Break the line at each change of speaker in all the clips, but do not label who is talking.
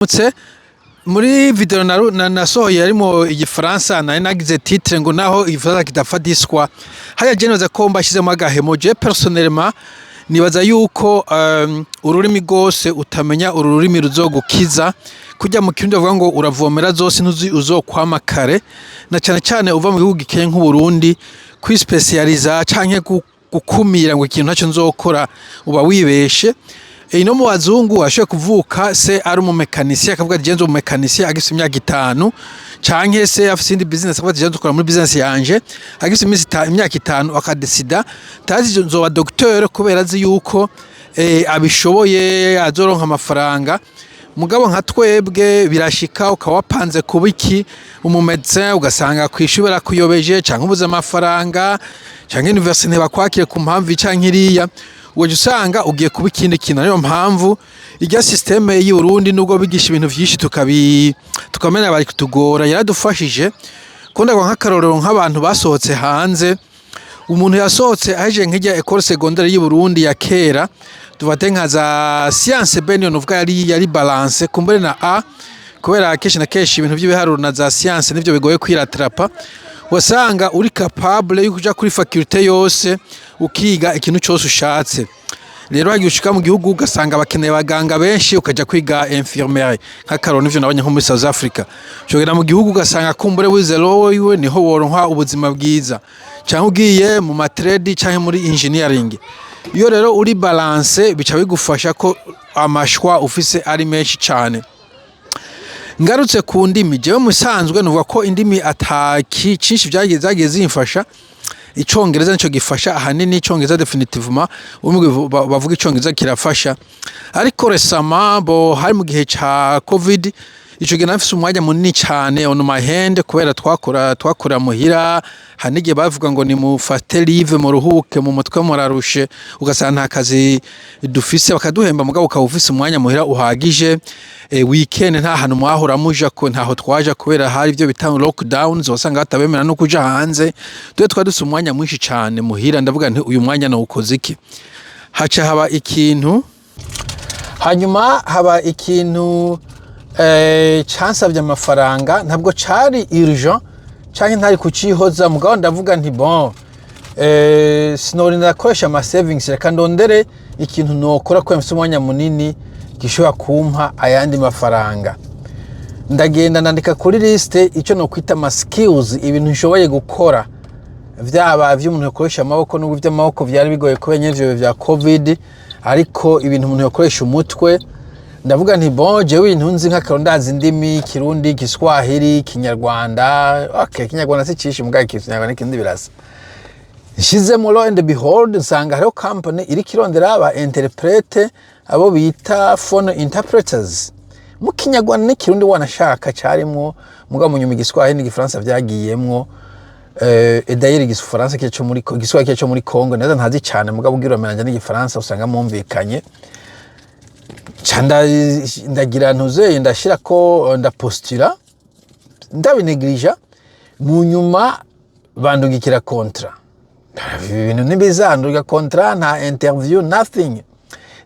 Mutse muri video nasohoye harimo igifaransa, nari nagize titre ngo "Naho igifaransa kidafadiswa". Haya, je nibaza ko mbashizemo agahemo. Je personnellement nibaza yuko ururimi rwose utamenya uru rurimi ruzogukiza. Kurya mu Kirundi bavuga ngo uravomera zose ntuzi uzokwama kare, na cane cane uva mu gihugu gikeye nk'Uburundi, kwispecializa canke gukumira ngo ikintu ntaco nzokora, uba wibeshe. Ino mu bazungu ashoboye kuvuka se ari umumécanicien, akavuga ati: "Jenze umumécanicien", agifise imyaka 5, canke se afise indi business, akavuga ati: "Jenze ukora muri business yanje", agifise imyaka 5 akadesida tazi nzoba docteur, kubera azi yuko abishoboye, azoronka amafaranga. Mugabo nka twebwe birashika ukaba wapanze kuba iki, umumédecin, ugasanga kw'ishure barakuyobeje, canke ubuze amafaranga, canke université ntibakwakire ku mpamvu canke iriya, ugaca usanga ugiye kuba ikindi kintu. Niyo mpamvu irya système y'i Burundi, nubwo bigisha ibintu vyinshi tukamenya bari kutugora, yaradufashije. Ko ndagwa nk'akarorero nk'abantu basohotse hanze, umuntu yasohotse ahejeje nk'irya école secondaire y'i Burundi ya kera, dufate nka za science B, niyo nuvuga yari balance kumbure na A, kubera kenshi na kenshi ibintu vy'ibiharuro na za science nivyo bigoye kwiratrapa, wasanga uri capable yo kuja kuri faculté yose, ukiga ikintu cose ushatse. Rero hagiye ushika mu gihugu ugasanga bakeneye abaganga benshi, ukaja kwiga infirmerie. Nk'akarorero nivyo nabonye nko muri South Africa. Ushobora mu gihugu ugasanga kumbure wize law iwe niho woronka ubuzima bwiza, canke ugiye mu matrade canke muri engineering. Iyo rero uri balance, bica bigufasha ko amachoix ufise ari menshi cane. Ngarutse ku ndimi, jewe musanzwe nuvuga ko indimi ataki cinshi vyagiye zagiye zimfasha. Icongereza nico gifasha ahanini, icongereza définitivement, umwe bavuga icongereza kirafasha. Ariko récemment, bo hari mu gihe ca Covid, ico gihe nafise umwanya munini cane on my hand, kubera twakora muhira. Hari n'igihe bavuga ngo nimufate leave, muruhuke mu mutwe, murarushe, ugasanga nta kazi dufise, bakaduhemba, mugabo ukaba ufise umwanya muhira uhagije. Weekend nta hantu mwahora muja, ko ntaho twaja kubera hari ivyo bita lockdowns, wasanga batabemera no kuja hanze. Twe twari dufise umwanya mwinshi cane muhira. Ndavuga nti: "Uyu mwanya nawukoze iki?" Haca haba ikintu, hanyuma haba ikintu cansavye amafaranga. Ntabwo cari urgent canke ntari kucihoza, mugabo ndavuga nti: "Bon, sinorinda ndakoresha ama savings, reka ndondere ikintu nokora kubera mfise umwanya munini gishobora kumpa ayandi mafaranga." Ndagenda ndandika kuri liste ico nokwita ama skills, ibintu nshoboye gukora, vyaba vy'umuntu yakoresha amaboko, nubwo ivy'amaboko vyari bigoye kubera nyene ivyo vya Covid, ariko ibintu umuntu yakoresha umutwe. Ndavuga nti: "Bon, jewe ibintu nzi, nk'akarorero ndazi indimi, Kirundi, Kiswahili, Kinyarwanda." Okay, Kinyarwanda si cishi, mugabo Ikinyarwanda n'Ikindi birasa. Nshizemo, lo and behold, nsanga hariho company iriko irondera aba interprète, abo bita phone interpreters, mu Kinyarwanda n'Ikirundi wanashaka carimwo, mugabo mu nyuma Igiswahili n'Igifaransa vyagiyemwo. D'ailleurs Igifaransa cyo muri Igiswahili cyo muri Congo neza ntazi cane, mugabo ugira mélange n'Igifaransa usanga mumvikanye. Ca ndagira ntuzeye, ndashira ko ndapostula, ndabinegirija. Mu nyuma bandungikira contrat. Ibi bintu ntibizandurika, contrat, nta interview, nothing.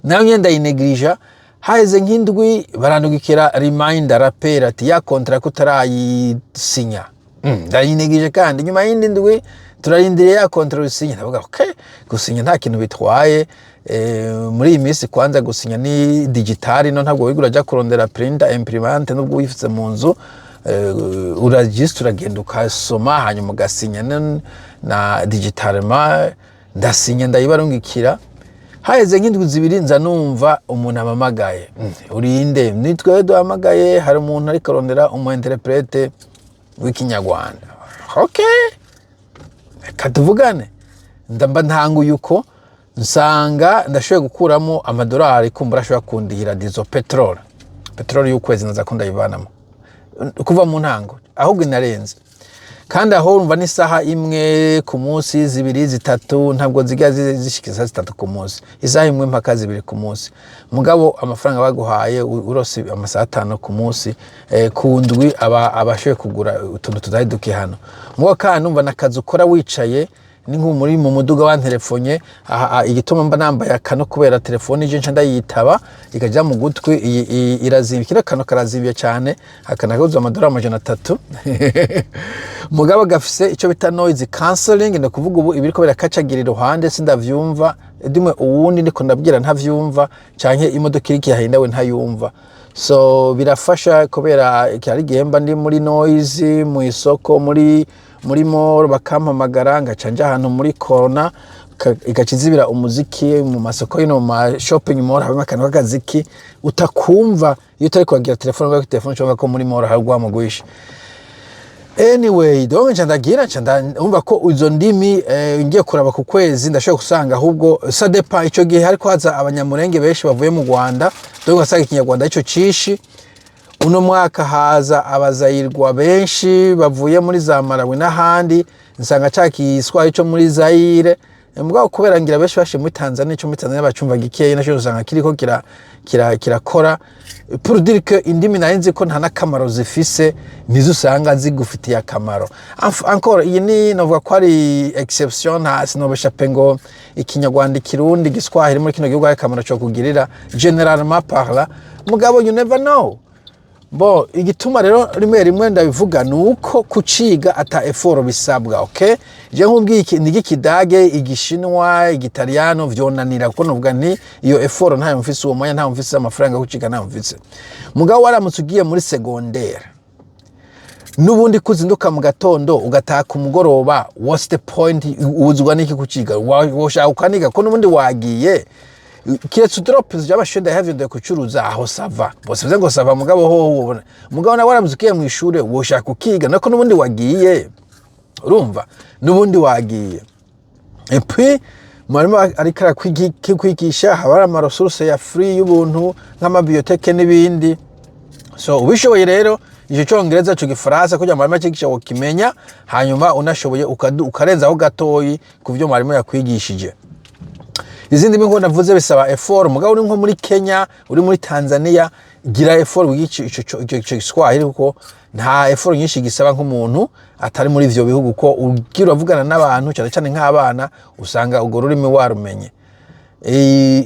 Nayo nyene ndayinegirija. Haheze nk'indwi barandungikira reminder, rappel, ati: "Ya contrat ko utarayisinya?" Ndayinegirije kandi. Nyuma y'indi ndwi: "Turarindiriye ya contrat usinya." Ndavuga: "Okay, gusinya nta kintu bitwaye." Muri iyi minsi kwanza gusinya ni digital, no ntabwo wiga uraja kurondera printer, imprimante, nubwo wifise mu nzu, urajisita, uragenda ukasoma, hanyuma ugasinya na digitalement. Ndasinya, ndayibarungikira. Haheze nk'indwi 2 nza numva umuntu amamagaye: "Urinde?" "Nitwe duhamagaye, hari umuntu ariko arondera umu interprète w'Ikinyarwanda." "Okay, reka tuvugane." Ndamba ntanguye uko, nsanga ndashoboye gukuramo amadolari kumbura ashobora kundihira diesel, petrol y'ukwezi, naza ko ndayivanamo kuva mu ntango, ahubwo inarenze. Kandi aho urumva n'isaha imwe ku munsi, 2, 3, ntabwo zijya zishika isaha 3 ku munsi, isaha imwe mpaka 2 ku munsi. Mugabo amafaranga baguhaye, urose amasaha 5 ku munsi, ku ndwi aba abashoboye kugura utuntu tutari duke hano. Mugabo kandi numva nakazi ukora wicaye. Ni nko muri mu muduga wanterefonye aha, aha, igituma mba nambaye akano kubera telefone ije nca ndayitaba ikaja mu gutwi. Iyi irazimvye, kino kano karazimvye cyane. Aka nakaguze amadolari 300, mugabo gafise icyo bita noise cancelling. Ni ukuvuga ubu ibiriko birakacagira iruhande sindavyumva, dimwe uwundi ndiko ndabwira ntavyumva, canke imodoka iriko irahinda we ntayumva. So birafasha kubera hari igihe mba ndi muri noise mu isoko, muri mall, bakampamagara, ngaca nja ahantu muri corner, igaca izibira umuziki. Mu masoko yino, mu ma shopping mall, habamo akantu k'akaziki utakumva iyo utari kubagira telefone, kubera ko telefone ushobora ko muri mall hari urwamo rwinshi. Anyway, donc nca ndagira nca ndumva ko izo ndimi, ngiye kuraba ku kwezi ndashobora gusanga ahubwo ça dépend. Ico gihe hariko haza Abanyamurenge benshi bavuye mu Rwanda, donc ugasanga Ikinyarwanda ico cishi. Uno mwaka haza Abazayirwa benshi bavuye muri za Malawi n'ahandi, nsanga ca Kiswahili co muri Zaire. Mugabo kubera ngira benshi bashe muri Tanzania, ico muri Tanzania bacumva gikeyi, naco usanga kiriko kirakora. Pour dire que indimi nari nzi ko nta n'akamaro zifise, nizo usanga zigufitiye akamaro. Encore iyi ni novuga ko ari exception. Nta sinobesha pe ngo Ikinyarwanda, Ikirundi, Igiswahili muri kino gihugu hari akamaro co kugirira, généralement parlant. Mugabo you never know. Bo igituma rero rimwe rimwe ndabivuga ni uko kuciga ata effort bisabwa. Okay, je nkubwiye iki ni Ikidage, Igishinwa, Igitaliyano vyonanira, kuko novuga nti iyo effort ntayo mfise, uwo mwanya ntayo mfise, amafaranga yo kuciga ntayo mfise. Mugabo waramutse ugiye muri secondaire, n'ubundi kuzinduka mu gatondo ugataha ku mugoroba, what's the point? Ubuzwa n'iki kuciga? Woshaka ukaniga ko n'ubundi wagiye, kiretse udrop by'abashure ndahavyo kucuruza aho ça va bose bivuze ngo ça va. Mugabo ho ubona mugabo nawe waramutse ugiye mu ishure, woshaka ukiga nako n'ubundi wagiye, urumva n'ubundi wagiye. Et puis mwarimu ariko arakwigisha, haba hari ama ressources ya free, y'ubuntu, nk'ama bibliothèques n'ibindi. So ubishoboye rero ico Congereza, ico Gifaransa, kugira mwarimu akigisha wokimenya, hanyuma unashoboye ukarenzaho gatoyi ku vyo mwarimu yakwigishije. Izindi ndimi nko navuze bisaba effort. Mugabo uri nko muri Kenya, uri muri Tanzania, gira effort wige ico Giswahili, kuko nta effort nyinshi gisaba nk'umuntu atari muri ivyo bihugu, ko ugira uravugana n'abantu, cyane cyane nk'abana, usanga urwo rurimi warumenye.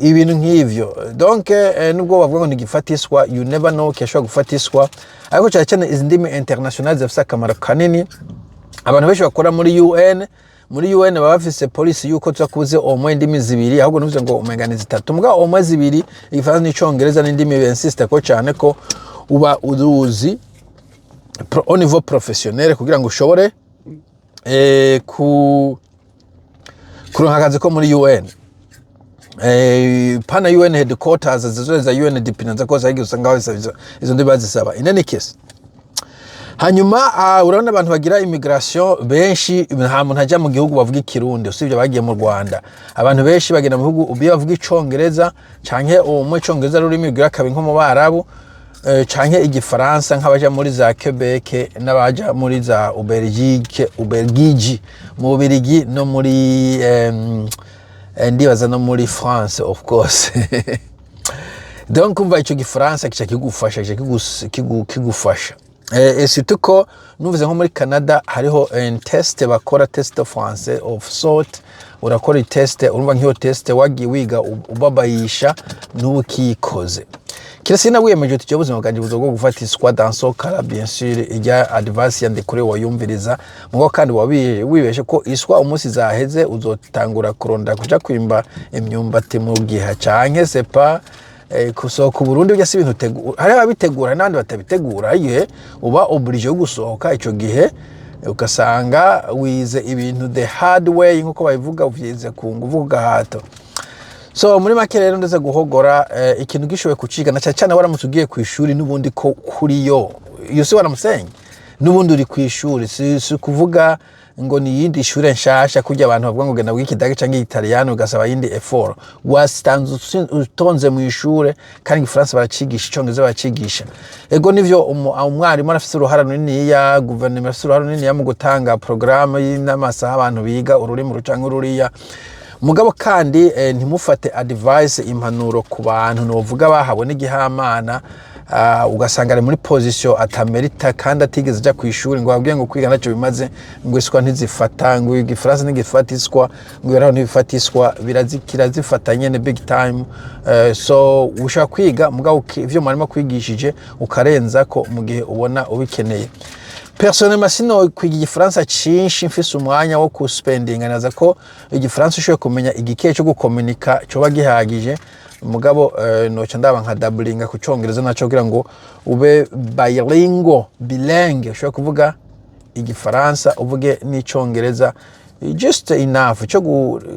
Ibintu nk'ivyo. Donc nubwo bavuga ngo ntigifatiswa, you never know, kirashobora gufatiswa. Ariko cyane cyane izi ndimi international zifise akamaro kanini. Abantu benshi bakora muri UN, muri UN baba bafise policy yuko tuza kubuze au moins indimi zibiri, ahubwo nuvuze ngo umenga ni zitatu, mugabo au moins zibiri, Igifaransa n'Icongereza, n'indimi bensiste ko cyane ko uba uruzi au niveau professionnel, kugira ngo ushobore ku kuronka akazi ko muri UN, pana UN headquarters zizo za UNDP nazo kose, ariko usanga babisaba izo ndimi bazisaba. In any case, hanyuma urabona abantu bagira immigration benshi, nta muntu ajya mu gihugu bavuga Ikirundi usibye abagiye mu Rwanda. Abantu benshi bagenda mu bihugu iyo bavuga Icongereza, canke umwe Icongereza rurimi rugira kabiri nko mu Barabu, canke Igifaransa, nk'abaja muri za Quebec n'abaja muri za Ubelgike, Ubelgiji, mu Bubirigi, no muri ndibaza no muri France, of course. Donc umva, ico Gifaransa kica kigufasha, kica kigufasha. Et surtout ko nuvuze nko muri Canada hariho un test bakora, test de français of sort. Urakora test, urumva nk'iyo test wagiye wiga ubabayisha n'ukikoze kirasi na wiyemeje uti ubuzima bwanjye buzo bwo gufata iswa. Dans ce cas, bien sûr, ijya advice ya ndekure wayumviriza. Mugo kandi wibeshe ko iswa umunsi zaheze uzotangura kurondera kuja kwimba imyumbati mu gihe canke sepa gusohoka Burundi bya si ibintu utegura. Hari ababitegura, hari n'abandi batabitegura. Igihe uba obligé yo gusohoka, ico gihe ugasanga wize ibintu the hard way, nkuko babivuga, uvyize ku nguvu, ku gahato. So muri make rero, ndetse guhogora, ikintu gishoboye kuciga, na cyane cyane waramutse ugiye ku ishuri n'ubundi ko kuri yo, you see what I'm saying, n'ubundi uri ku ishuri, si kuvuga ngo ni iyindi ishure nshasha kurya abantu bavuga ngo genda wiga Ikidage canke Igitaliyano ugasaba yindi effort. Wasanze utonze mu ishure, kandi Igifaransa baracigisha, Icongereza baracigisha. Ego nivyo, umwarimu arafise uruhara runiniya, guverinoma irafise uruhara runiniya mu gutanga programme n'amasaha abantu biga ururimi uru canke ruriya. Mugabo kandi ntimufate advice, impanuro ku bantu novuga bahawe n'igihamana. Ugasanga ari muri position atamerita kandi atigeze aja kw'ishuri, ngo babwiye ngo kwiga ntacyo bimaze, ngo iswa ntizifata, ngo igifaransa ntigifata iswa, ngo ibaraho ntibifata iswa. Kirazifata nyene big time. So ushobora kwiga, mugabo ivyo mwarimu akwigishije ukarenzako mu gihe ubona ubikeneye. Personnellement, sino kwiga igifaransa cinshi mfise umwanya wo kuspendinga. Naza ko igifaransa ushoboye kumenya igikeyi cyo gukomunika coba gihagije, mugabo noca ndaba nka doublinga ku congereza naco kugira ngo ube bilingual, bilingue, ushobora kuvuga igifaransa, uvuge n'icongereza just enough cyo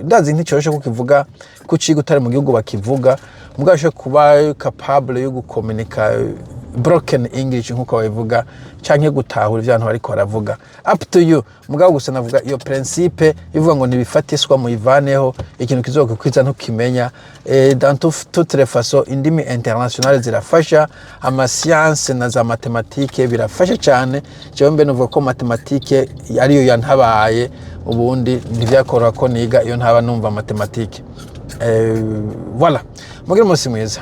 ndazi nticoroshe kukivuga, kuciga utari mu gihugu bakivuga, mugabo ushobora kuba capable yo gukomunika broken English nkuko babivuga, canke gutahura ivyo abantu bariko baravuga. Up to you. Mugabo gusa navuga iyo principe ivuga ngo ntibifatiswa muyivaneho. Ikintu kizokukwiza ntukimenya. Dans toutes les façons, indimi internationales zirafasha, ama science na za mathématique birafasha cyane. Jewe mbe nuvuga ko mathématique ariyo yantabaye. Ubundi ntivyakoroha ko niga iyo ntaba numva mathématique. Voilà, mugire umunsi mwiza.